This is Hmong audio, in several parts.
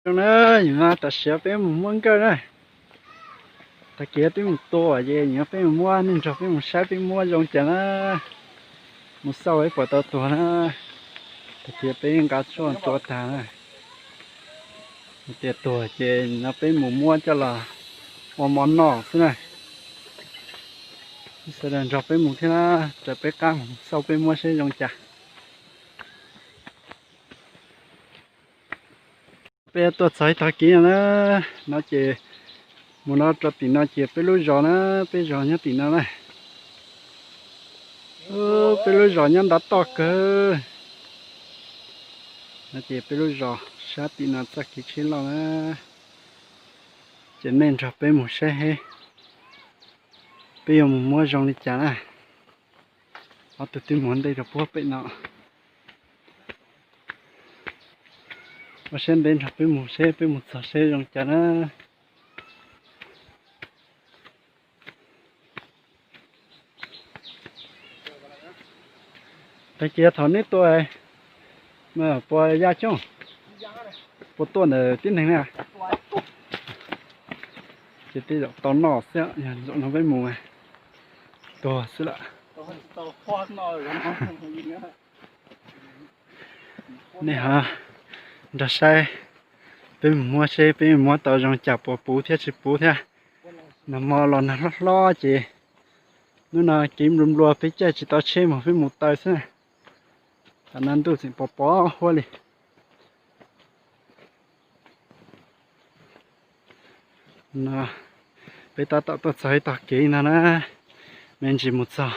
Na, yog no tam sim peb mus muab nkawj na. Tag kis peb mus tua ces yog peb mus muab, nej nrog peb mus saib peb muab zoo cas na. Mus xauj peb puas tau tuag na. Tag kis peb nqa tshuaj tua tag na. Tias tuag ces no peb mus muab coj los ua mov noj xwb na. Sawv daws nrog peb mus thiab na, raws peb qab mus xauj peb muab seb zoo cas. Peb tuaj txog ib tog kev no na, no ces mus no rau tim no ces peb lub zos na, peb zos nyob tim no na. Peb lub zos nyob nrad toj kawg. No ces peb lub zos sab tim no txoj kev tsheb loj na. Ces nej nrog peb mus saib, peb yuav mus muab zoo li cas na. Ob tug twb mus ntej rau puag pem no. Ua siab ntev nrog peb mus seb peb mus txog seb zoo cas na. Tag kis thaum neb tua, puas ya coob, puas tuaj ntawm tib neeg na? Ces tej zaum tau noj xwb, yog zaum no peb mus tuag xwb lawm. Nej ho nrog saib, peb mus muab seb peb muab tau zoo cas, puas puv thiab tsis puv thiab. Nag hmo los nag hlob hlob ces hnub no kev nplua nplua peb caij tsis tau tsheb mus, peb mus taw xwb na. Tam no ntuj tseem pos pos huab li. No, peb tab tom tuaj txog ib tog kev no na, me ntsis mus txog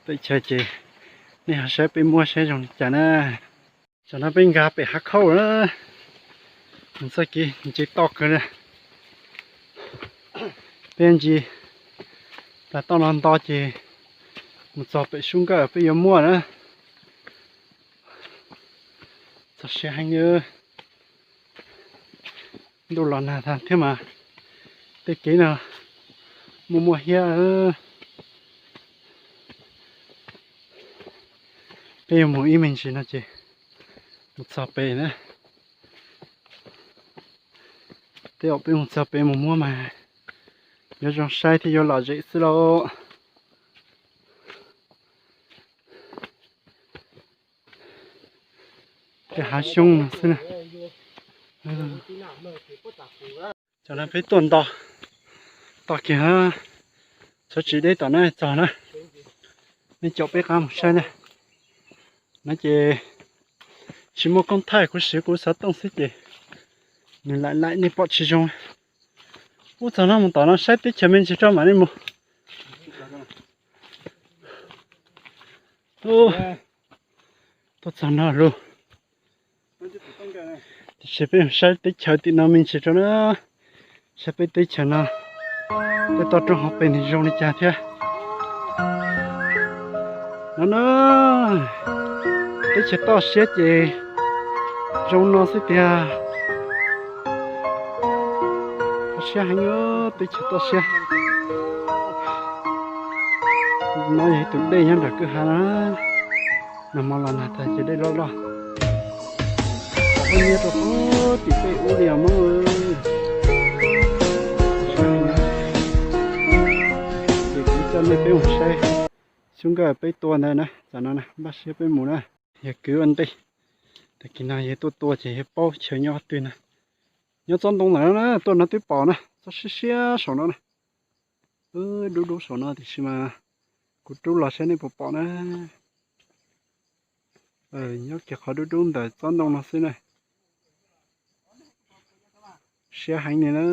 pem chaw ces nej ho saib peb muab saib zoo li cas na. Tam no peb nkag pem hav khauj na, mus txoj kev ntse toj kawg li. Peb ntsis plas toj no nto ces mus txog pem sub nkawj peb yuav muaj na. Txog siab heev, ntuj los nag tag thiab mas tej kev no muaj muaj hiab. Peb yuav mus ib me ntsis no ces mus txog pem na. Tej zaum peb mus txog pem mus muab mas yuav zoo saib thiab yuav lom zem xwb lauj. Tej hav xyoob no xwb na. Tam no peb tuaj nto toj kiag, txhob tsis deb tom no txog na. Nej caum peb qab mus saib na. No ces tsis muaj koob thaij, kuv siv kuv xov tooj xwb ces nws laim laim nej pom tsis zoo. Ub, txog no mus tom no saib teb chaws me ntsis tso mam li mus. Tuaj txog no lauj. Tiam sis peb saib teb chaws tim no me ntsis tso na. Saib peb teb chaws no, tej toj roob hauv pes nws zoo li cas thiab. No na, teb chaws toj siab ces zoo no xwb tiag. Toj siab heev, teb chaws toj siab. No yog ib tus dej nyob nram kwj ha na. Nag hmo los nag tag ces dej loj loj. Ua nyiaj rau puag tim peb ub li os Hmoob. Ces kuv coj nej peb mus saib xyoob nkawj peb tua ntawd na, tam no na, npaj siab peb mus na. Yog kwv ua ntej, tag kis no yog tuaj tua ces yog paub chaw nyob qhov twg na. Nyob tsob ntoo ntawm no na, tuaj no twb pom na, tsob siab siab saum no na. Dub dub saum no tiam sis mas kuv rub los saib nej puas pom na. Nyob kiag qhov dub dub ntawm tsob ntoo no xwb na. Siab heev li na.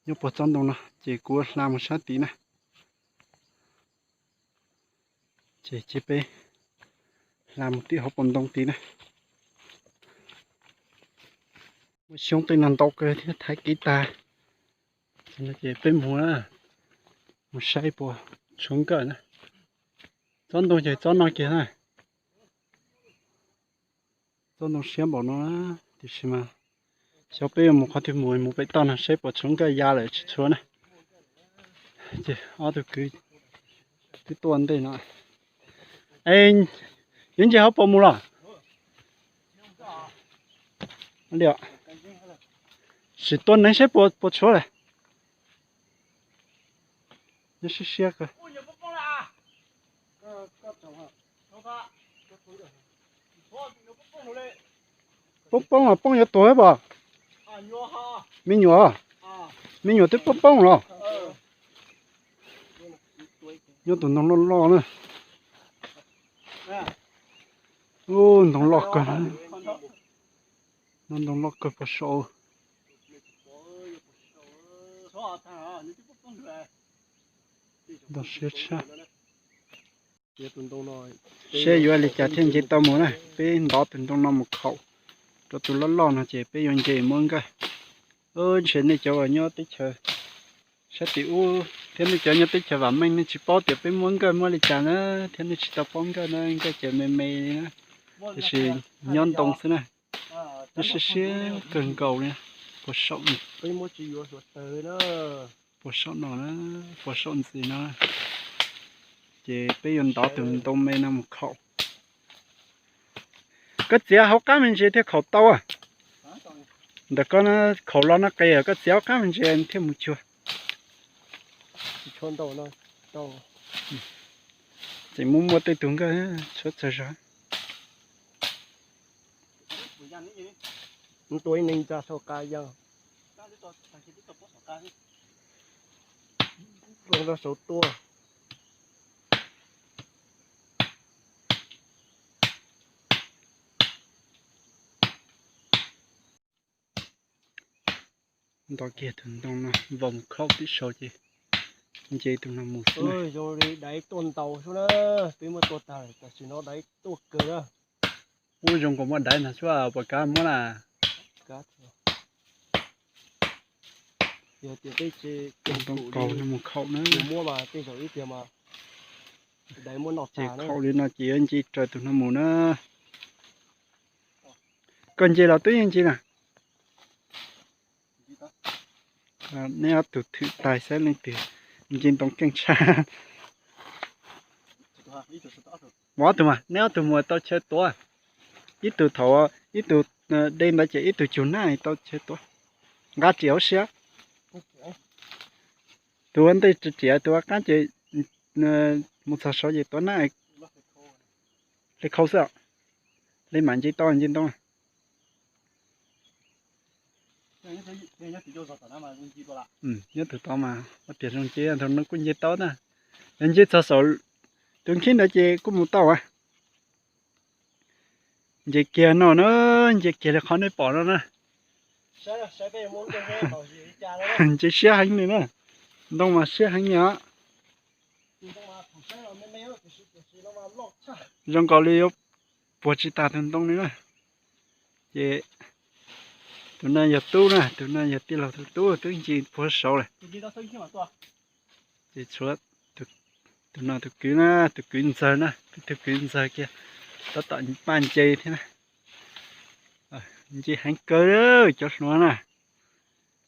Nyob puag tsob ntoo no ces kuv hla mus sab tid na. Ces cia peb hla mus tim hauv paus ntoo tid na. Muaj xyoob tej no ntau kawg thiab, thaiv kev tag. Ces peb mus na, mus saib puas tshuav nkawj na. Tsob ntoo ces tsob no kiag na. Tsob ntoo siab npaum no na, tiam sis mas xyov peb yuav mus qhov twg mus, mus pem toj no saib puas tshuav nkawj ya lawm tsis tshuav na. Ces ob tug kwv twb tuaj ntej no. Es yuav nce hauv paus mus los? Li, sim tua neeg saib puas, puas tshuav lawm. Nyob siab siab kawg. Poob poob los poob yuav tuag pom. Me nyuam, me nyuam twb poob poob los. Nyob tus ntoo loj loj na. Ub, ntoo loj kawg. Ntoo loj kawg puas saum. Ntoo siab tshaj. Seb yuav li cas thiaj nce tau mus na, peb ntov tus ntoo no mus khaum rau tus loj loj no ces peb yuav nce muab nkawj. Ntshe nej cov uas nyob teb chaws sab tim ub thiab nej cov nyob teb chaws vam meej nej tsis paub tias peb muab nkawj muab li cas na, thiab nej tsis tau paub nkawj na, nkawj ces me me li na, tiam sis nyob ntoo xwb na. Nyob siab siab kawg nkaus li, puas saum, puas saum no na, puas saum ntxiv no. Ces peb yuav ntov tus ntoo me no mus khaum. Koj txiav hauv qab me ntsis thiaj khaum tau. Ntawm koj khaum los no qis, koj txiav hauv qab me ntsis thiaj mus cuag. Tseem muaj muaj tej tug nkawj tshuav txawg zog. Tua ib neeg ntsa saum qa yog, tua rau saum tua. Ntov kiag tus ntoo no vau mus khaum tib saud ces nce tus no mus xwb. Zoo li daiv tuaj ntau xwb na, peb muab tua tag tam sim no daiv tuaj kawg na. Ub, zoo nkaus muaj daiv ntag xwb, puas kav muab na? Yog tias tej tse ntoo kaus no mus khaum na, muab mas tej zaum ib tiag mas daiv muab noj tag. Khaum li no ces yuav nce raws tus no mus na. Koj nce los twb yeej nce na. Neb ob tug thwm tais saib leej twg nce ntoo keej tshaj. Ob tug mas, neb ob tug mus tau chaw tuav. Ib tug thaum ib tug de ntawd ces ib tug cug nab tau chaw tuav. Nqa riam hauv siab. Tus ua ntej riam, tus ua qab ces mus txog saud ces tuav nab. Hle khau xwb, hle mam nce tau nce ntoo. Nyob tus tod mas ua tias zoo nce, ntawm no kuj nce tau na. Yog nce txog saum tus nkhib ntawd ces kuj mus tau a. Nce kiag no na, nce kiag li qhov nej pom no na. Nce siab heev li na. Ntoo mas siab heev li os. Zoo nkaus li yuav puag tsis tas tus ntoo li na. Ces tus no yog tub na, tus no yog tij laug tus tub twb nce puag saud lawm. Ces tshuav tus no tus kwv na, tus kwv ntxawg na, peb tus kwv ntxawg kiag tab tom paj nce thiab na. Nce heev kawg cov hluas na,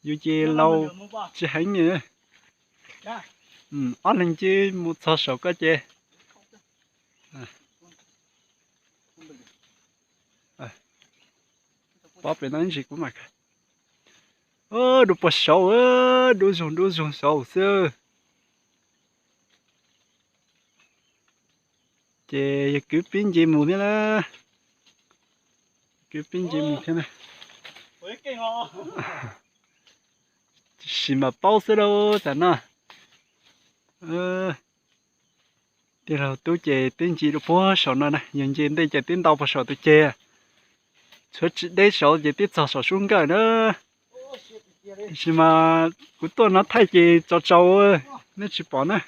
yus ces laus tsis heev li. Ob leeg nce mus txog saum koj ces pob pem no ib ntsis kuv mam. Dua puag saud, dub zug dub zug saud xwb. Ces yog kwv pib nce mus thiab na. Kwv pib nce mus thiab na. Tab sis mas paub xwb lauj tam no. Tij laug tub ces twb nce dua puag saum no na, yog nce ntej ces twb ntau puag saum tus ceg. Tshuav tsis deb saud ces twb txog saum sub nkawj na. Tab sis mas kuv tuaj no thaij ces tsaus tsaus, nej tsis pom na.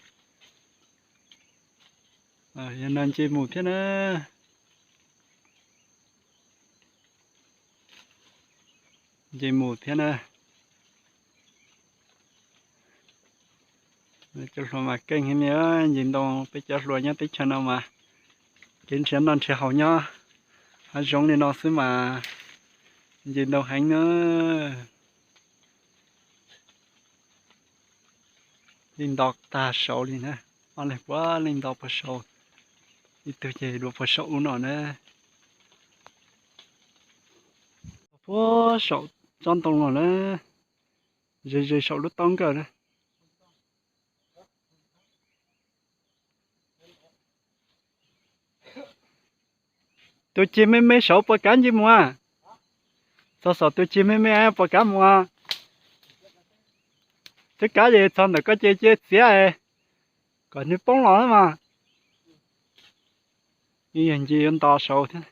Yog no nce mus thiab na. Nce mus thiab na. Cov hluas mas keej heev li, nce ntoo peb cov hluas nyob teb chaws no mas kev nrhiav noj nrhiav haus nyob hav zoov li no xwb mas nce ntoo heev na. Leej nto tag saud li na, ob leeg puav leej nto puag saud, ib tug ces dua puag saum ub no na. Puag saum tsob ntoo no na, ze ze saum lub taub nkawj na. Tus ceg me me saud puas kav ncig mus a? Txog saum tus ceg me me puas kav mus a? Twb kav ces txog ntawm koj ces cia txiav kom nws poob los mas. Yog ncig yuav nto saud thiab.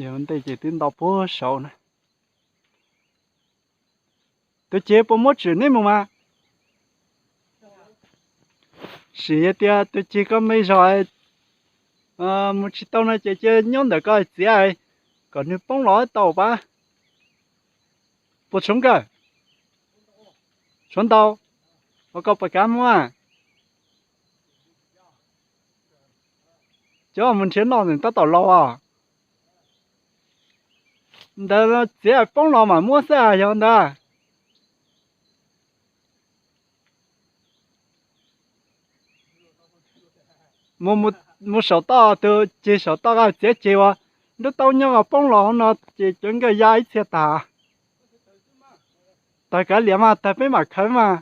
Yog ntej ces twb nto puag saud na. Tus ceg puas muab tsim nej mus mas? Sim tias tus ceg koj me zog mus tsis tau no ces cia nyob ntawm koj txiav kom nws poob los tau pab. Puas tshuav nkawj? Tshuav ntau. Ua koj puas kav muab? Cov mus nrhiav noj tab tom laus os. Ntawd txiav poob los mam muab xwb yog ntawd. Mus saum toj, tus ceg saum toj txiav ceg uas nruab taub nyob poob los hauv no ces cov nkawj ya ib txhia tag. Tag kav liam mas tag peb mam khawv mas.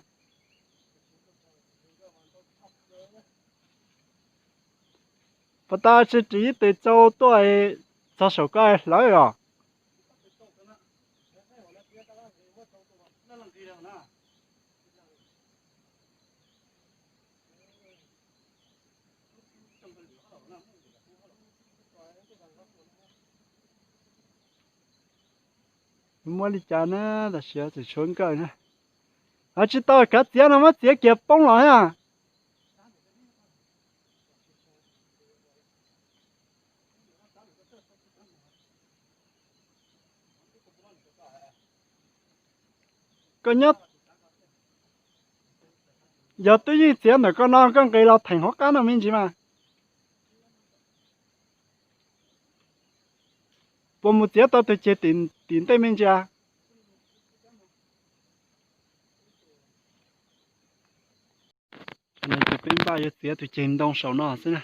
Puas tau tsis ris ib tes tsau tuaj txog saum koj hlawv os. Muab li cas na, tam sim tseem tshuav nkawj na. Tsis tau kav txiav no muab txiav kiag poob los na. Koj nyob, yog twb yeej txiav ntawm koj no koj nqis los theem hauv qab no me ntsis mas. Puas mus txiav tau tus ceg tim ntej me ntsis? Ces peb npaj yuav txiav tus ceg ntoo saum no xwb na.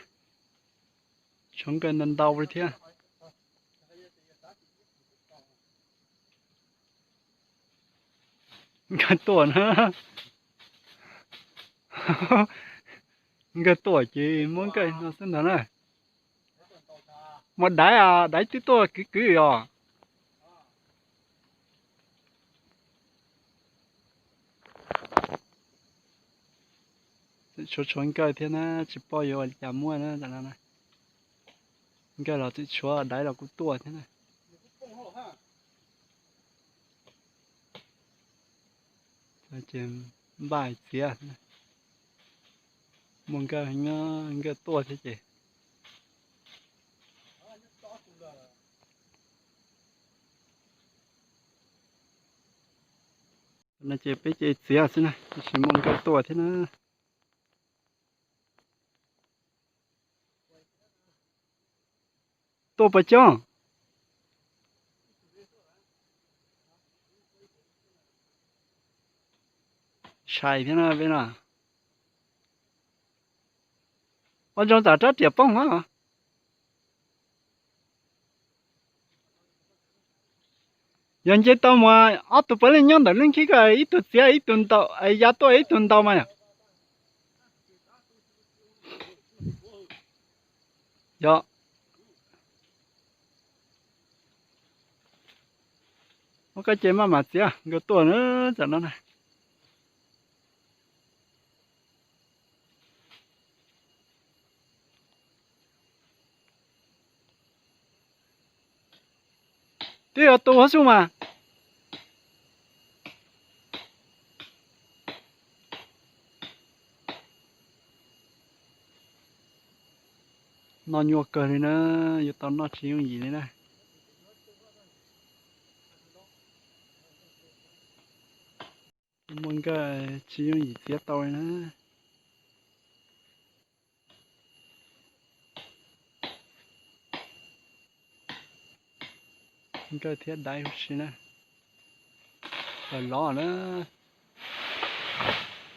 Tshuav nkawj ntau ntau li thiab. Nkawj tuaj na. Nkawj tuaj ces muab nkawj no xwb ntag na. Mas daiv, daiv twb tuaj kwv kwv os. Tshuav tshuav nkawj thiab na, tsis paub yuav ua li cas muab na. Nkawj los tseem tshuav, daiv los kuj tuaj thiab na. Ces npaj txiav, muaj nkawj, nkawj tuaj thiab ces. No ces peb ces txiav xwb na, tab sis muaj nkawj tuaj thiab na. Tuaj puas coob? Sai thiab no peb no. Ua zoo tsam rab riam poob os. Yog nce tau mus ob tug puav leej nyob ntawm lub nkhib ko, ib tug txiav ib tug ntaus, ya tuaj ib tug ntaus mas. Yog muab koj ces maj mam txiav nkawd tuaj na, tam no na. Twb yog tus hauv xyoo mas. Noj nyuaj kawg li na, yuav tau noj tsis yooj yim li na. Muaj nkawj tsis yooj yim txiav tau li na. Nkawj thiab daiv huv si na. Lawv lov na,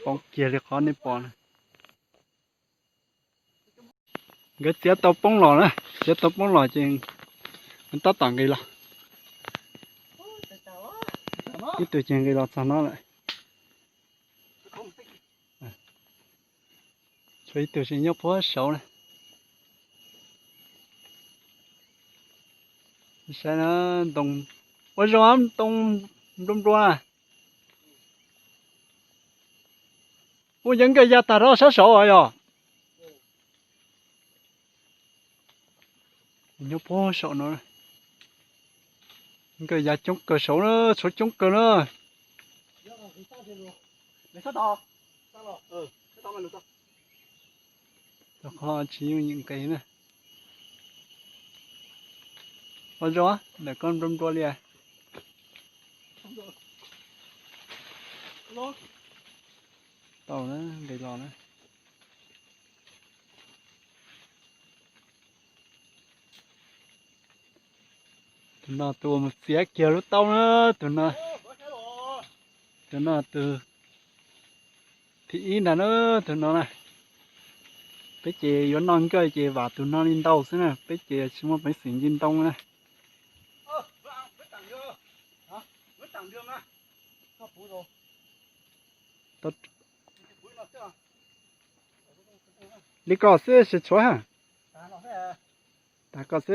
poob kiag li qhov nej pom na. Nkawd txiav tau poob los na, txiav tau poob los ces tab tom nqis los. Ib tug ces nqis los txog no lawm. Tshuav ib tug tseem nyob puag saud na. Saib na, ntoo, ua zoo ntoo nplua nplua na. Ua yog nkawd ya tag rau sab saud yog. Nyob puag saum no, nkawd ya coob kawg saud na, tshuav coob kawg na. Tau qhov tsis yooj yim nqis na. Ua zoo, ntawm koj nplua nplua li. Tau na, nqis los na. Tus no tus uas mus txiav kiag lub taub na, tus no, tus no tus thib ib ntag na, tus no na. Peb ces yuav noj nkawj ces vam tus no li ntau xwb na, peb ces tsis muaj peev xwm nce ntoo na. Li ko xwb tsis tshuav. Tas koj xwb.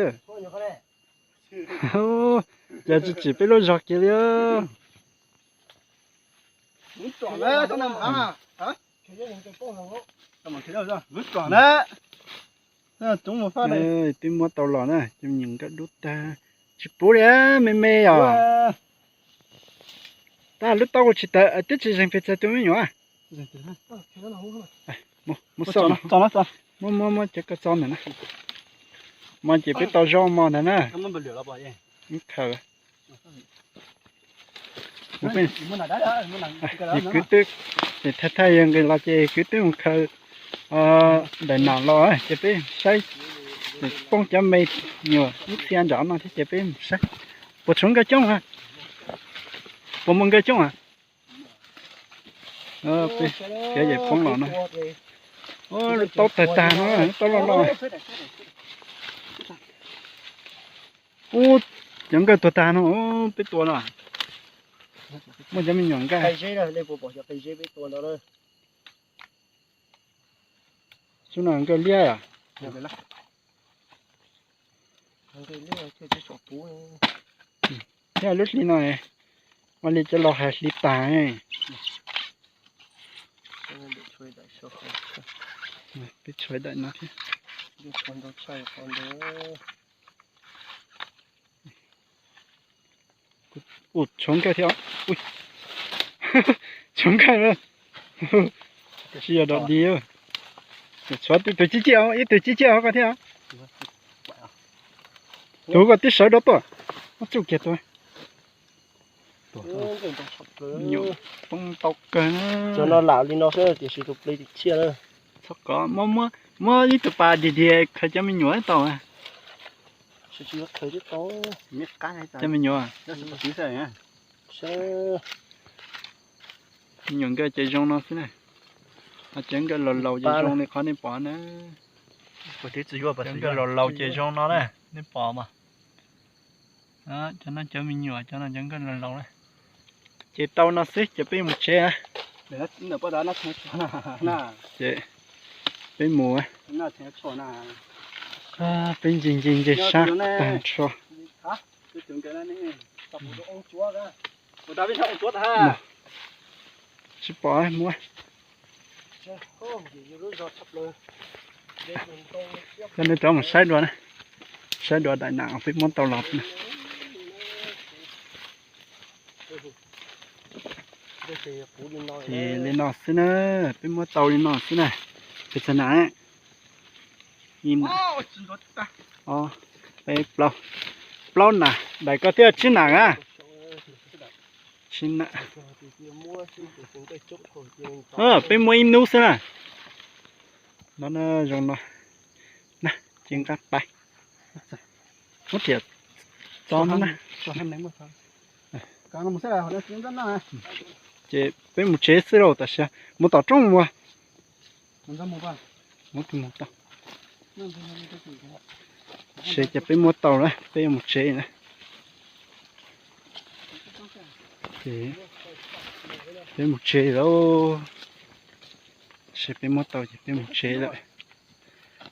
Ces tsis tsim peb lub zog kiag li. Twb muab tau los na, cov me nyuam nkawj dub tag, tsis puv li, me me os. Tab lub taub kuj tsis tawm, twb tsis zeeg pes tsawg tus me nyuam. Muab, muab, muab cov ko txo ntawm na. Mas ces peb tau zaub mog ntag na. Khaws. Kwv twb, thaj thaj yog nqis los ces kwv twb mus khaws daim nam los ces peb saib poob cov me nyuam ib txhia nram no thiab ces peb mus saib. Puas tshuav nkawj coob a? Puas muaj nkawj coob a? Peb khiav ces poob los no. Lub taub tawg tag no, lub taub loj loj. Ub, cov nkawj tuag tag no, peb tua no. Muaj cov me nyuam nkaj. Xub no nkawj liab os. Thiab lub hli no, ua li cov laus hais hli tag. Peb tshuav daim no thiab. Ua tshuav nkawj thiab. Tshuav nkawj na. Tsis yog dog dig. Tshuav tus ciaj ciaj, ib tug ciaj ciaj hauv ko thiab. Tus ko twb sawv rov tuaj. Muab tsuj kiag tus. Nyuam poob ntau kawg na. Cov no lam li no xwb tiam sis tus plig tias tshiab na. Txhob kov, muab, muab ib tug pas dig dig khaws cov me nyuam tau. Cov me nyuam. Me nyuam nkawj ces zoo no xwb na. Cov nkawj laus laus ces zoo li qhov nej pom na. Cov nkawj laus laus ces zoo no na, nej pom mas. Cov no cov me nyuam, cov no cov nkawj laus laus na. Ces tau no xwb ces peb mus tsev. Ces peb mus. Peb ncig ncig ncig sab tag nrho. Tsis pom muab. Coj nej rov mus saib dua na, saib dua daim nam peb muab tau los na. Ces li no xwb na, peb muab tau li no xwb na. Peb txog na, ib, ob, peb, plaub, plaub nam, daim ko thiab tsib nam a. Tsib nam. Peb muab ib hnub xwb na. No na, zoo no. Na, ces nqa pais. Muab riam tso no na. Ces peb mus tsev xwb lauj, tam sim mus tom roob mus. Mus tau. Ces peb muab tau lawm, peb yuav mus tsev na. Ces peb mus tsev lawm, seb peb muab tau ces peb mus tsev lawm.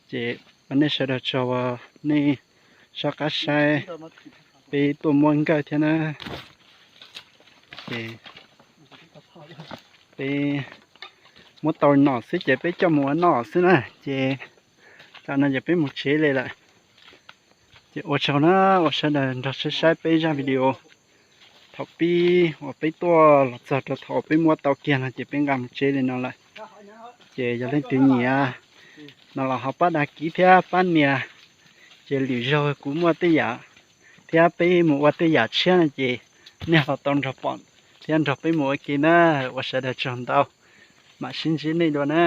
Ces ua nej sawv daws tsaug uas nej soj qab saib peb tuaj muab nkawj thiab na. Ces peb muab tau nom xwb ces peb coj mus ua noj xwb na. Ces tam no ces peb mus tsev li lawm. Ces ua tsaug na, ua sawv daws nrog saib saib peb zaj video thaum pib uas peb tuaj los txog rau thaum uas peb muab tau kiag no ces peb nqa mus tsev li no lawm. Ces yog leej twg nyiam no los ho pab dag kiv thiab pab nias, ces lwm zaug kuv muaj tej yam thiab peb mus ua tej yam tshiab no ces nej ho tau nrog pom thiab nrog peb mus ua ke na. Ua sawv daws tsaug ntau, mam sib ntsib nej dua na.